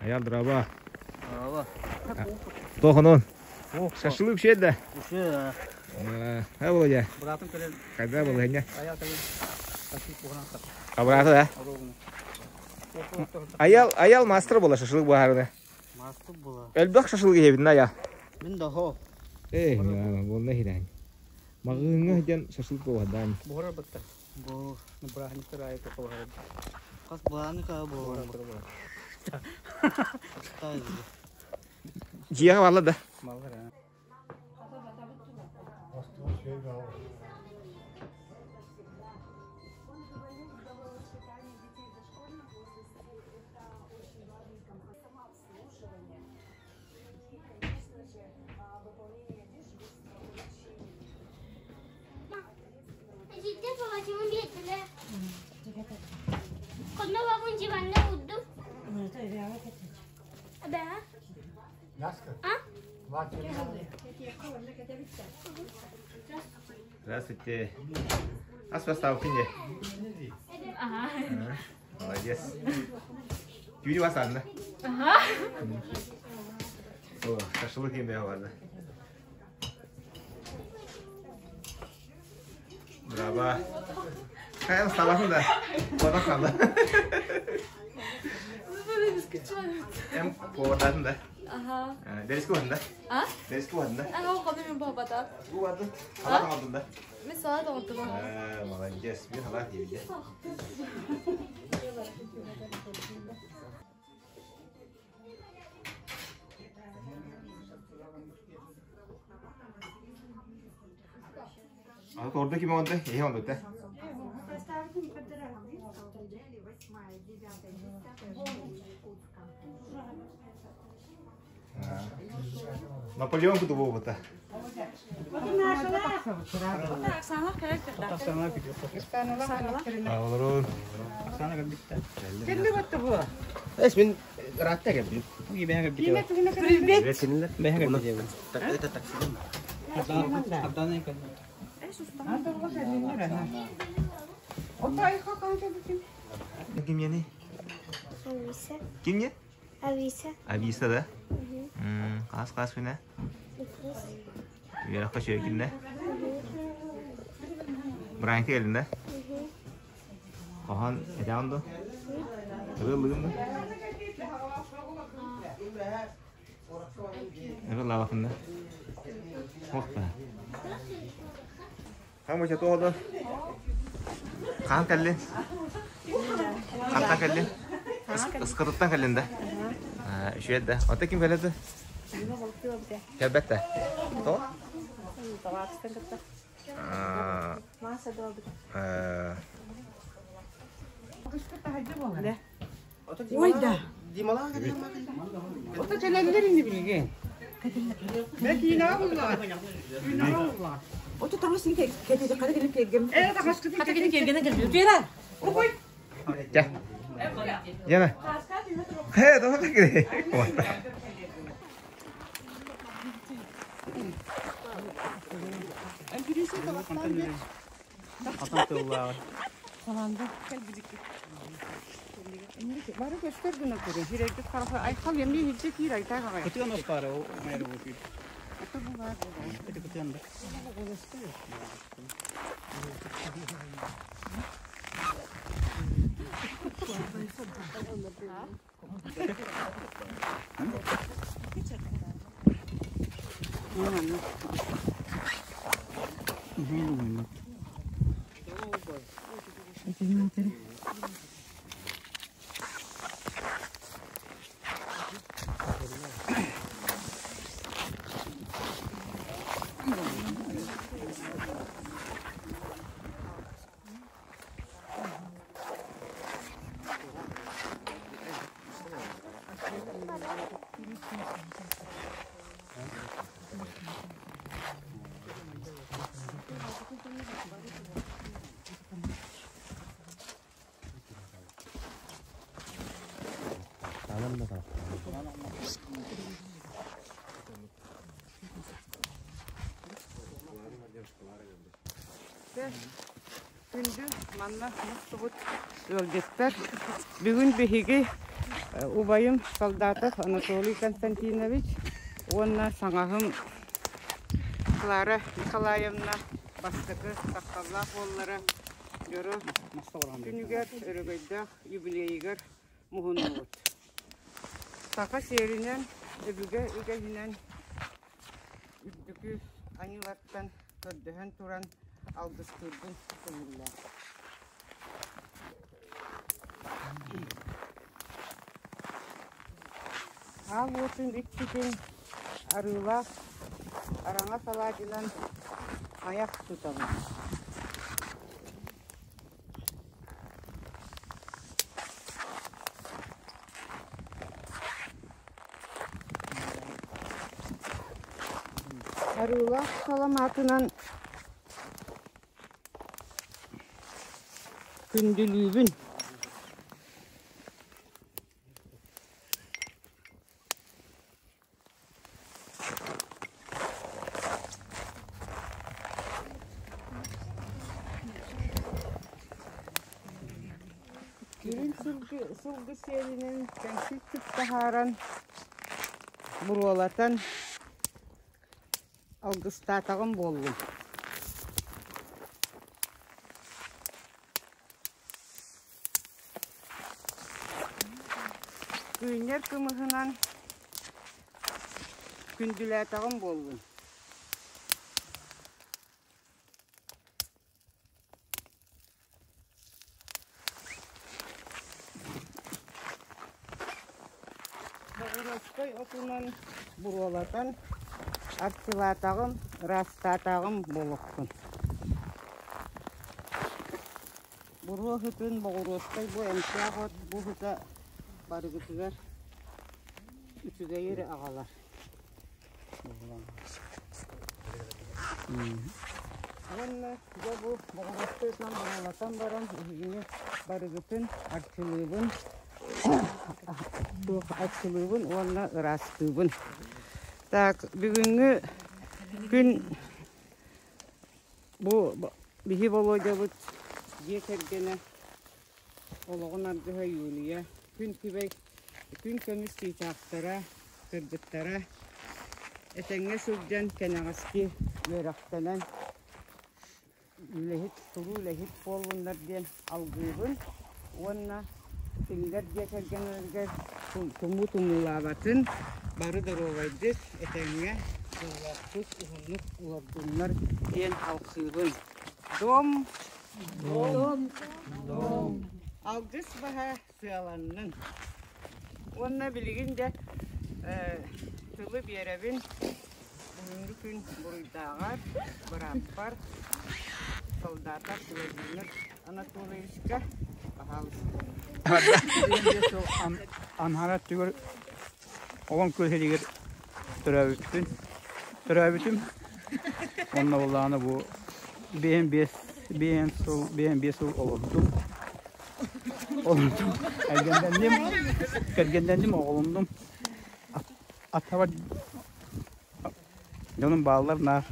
Аял драба. Тохонон. Шашлык үчүгэй да? Үчүгэй. Э, Володя. Быраатым кэлэн. Когда балыһынньа? Аял кэлэн. Шашлык буһаран А быраата да? Аял, аял мастер була шашлык буһарына. Мастер була. Элбэх шашлык иһэбин аял. Мин да хо. Э, буолна хирэн. Маҕыыҥҥа диэн шашлык буһардаан. Буһарар бытта. Бу бырааһынньыктар аайы тоқо Хас бааны буолар. Дьиэҕэ барла да? Ититтэ баҕатымы биэрдилэр. Хонно вагон диванна урдум. Эбээ. А? Здравствуйте. Ас поставки не? Ага. Молодец. Түйді бас анна. Ага. О, шашлык еме барды. Браво. Хайа ставатын да. Қонақ қалды. Эм повардатын да. Ага. Дәреске бардın да? А? Дәреске бардın да? Ага, оқыдым мен бабатат. Бу барды. Халат алдın да? Мен салат оңтым. Молодец. Мен халат жейді. Орда ким онда? Эһи онда да. Наполеон куту буолбута. Олорун. Эс мин ыраатта кэлбитим. Привет! Это такси. Ким яни? Алиса. Ким не? Алиса. Ависа да? Қас қас күнә. Үөрөххө үчүгэй да? Бырааҥка кэллин да? Хоһоон этэҕин дуо? Ырыалыгын дуо? Ырыалаабаккын да? Суох да? Хамыча туох Хаан кэллин? Хантан кэллин? Ыскытыттан кэллин да? Үчүгэй да. Оттон ким кэлэр Кэлбэт да? Тоҕо? Ой да. Ото кэлэллэр ини билигин. Мэ киинэҕэ буллаҕа. Киинэҕэ буллаҕа. Ото таҥас кэтити хата кэлин киэргэм. Ээ таҥаскытын Хата кэлин киэргэнэ кэлбит. Вера! Ой! Дьэ. Яна. Хэ, тоҕо кэлэ. Бары көстөр гына көрө. Хирейдик харахы айхал емни хилде киир айтай хагай. Кытыан оспары ол майры болсун. Это кытыан да. Күндү манна мустубут ыалдьыттар. Бүгүн биһиги Убайым Солдатов Анатолий Константинович уонна саҥаһым Клара Николаевна бастакы тапталлаах уоллара дьоро күнүгэр өрөгөйдөөх юбилейыгар муһуннубут. Саха сиэринэн, өбүгэ үгэһинэн үрдүкү айыылартан көрдөһөн туран алгыстыырбын көҥүллээх. Аал уотун иччитин арыылаах араҥас алаадьынан айах тутабын. Арыылаах саламаатынан күндүлүүбүн. Үрүҥ сылгы, сылгы сиэлинэн кэҥсик таһааран, буруолатан алгыстаатаҕым буоллун. Кыынньар кымыһынан күндүлээтэҕим буоллун. Боҕуруоскай отунан буруолатан арчылаатаҕым, ыраастаатаҕым буолуохтун. Буруо сытын боҕуруоскай бу эмтээх от бу сыта барыгытыгар үчүгэйи эрэ аҕалар. Уонна дьэ бу боҕуруоскай отунан буруолатан баран эһигини барыгытын арчылыыбын, туох арчылыыбын уонна ыраастыыбын. Так, бүгүҥҥү күн Бу биһи Володябыт дьиэ кэргэнэ олоҕун аргыһа Юлия, күн күбэй, күн көмүс чыычаахтара, кыргыттара этэҥҥэ сылдьан кэнэҕэски үөрэхтэнэн үлэһит, туруу үлэһит буоллуннар диэн алгыыбын уонна кинилэр дьиэ кэргэннэригэр тумуу тумуулаабатын, бары доруобайдык, этэҥҥэ дьоллоохтук, уһуннук олордуннар диэн алҕыыбын. Дом! Дом! Дом! Алгыс баһа сыаланнын. Уонна билигин дьэ тылы биэрэбин бүгүҥҥү күн буруйдааҕар, бырааппар, солдатов Владимир Анатольевичка, пожалуйста. Анһара өттүгэр оҕом күөл төрөөбүппүн. Төрөөбүтүм. Онно буоллаҕына бу биэһин биэс биэһин сыл биэһин биэс сыл олордум. Олордум. Кэргэннэнним. Кэргэннэнним, оҕолоннум. Аттабар дьонум бааллар наар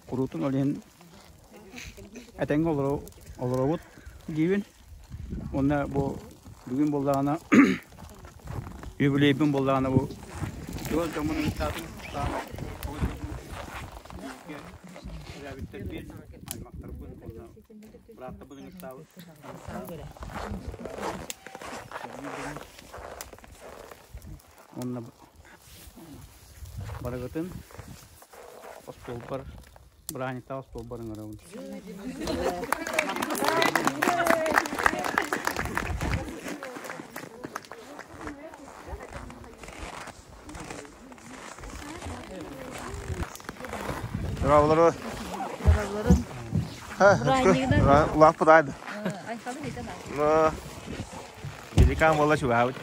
куруутун ол иһин этэҥҥэ олоробут диибин. Уонна бу бүгүн буоллаҕына юбилейбин буоллаҕына бу чугас дьоммун ыҥыртаатым саамай төрөөбүттэрбин, аймахтарбын уонна бырааттарбын ыҥыртаабыт. Уонна барыгытын остуолбар бырааһынньыктаах остуолбар ыҥырабын. Дорооболору. Улааппыт айды. Великан буолла чугаһаабыт.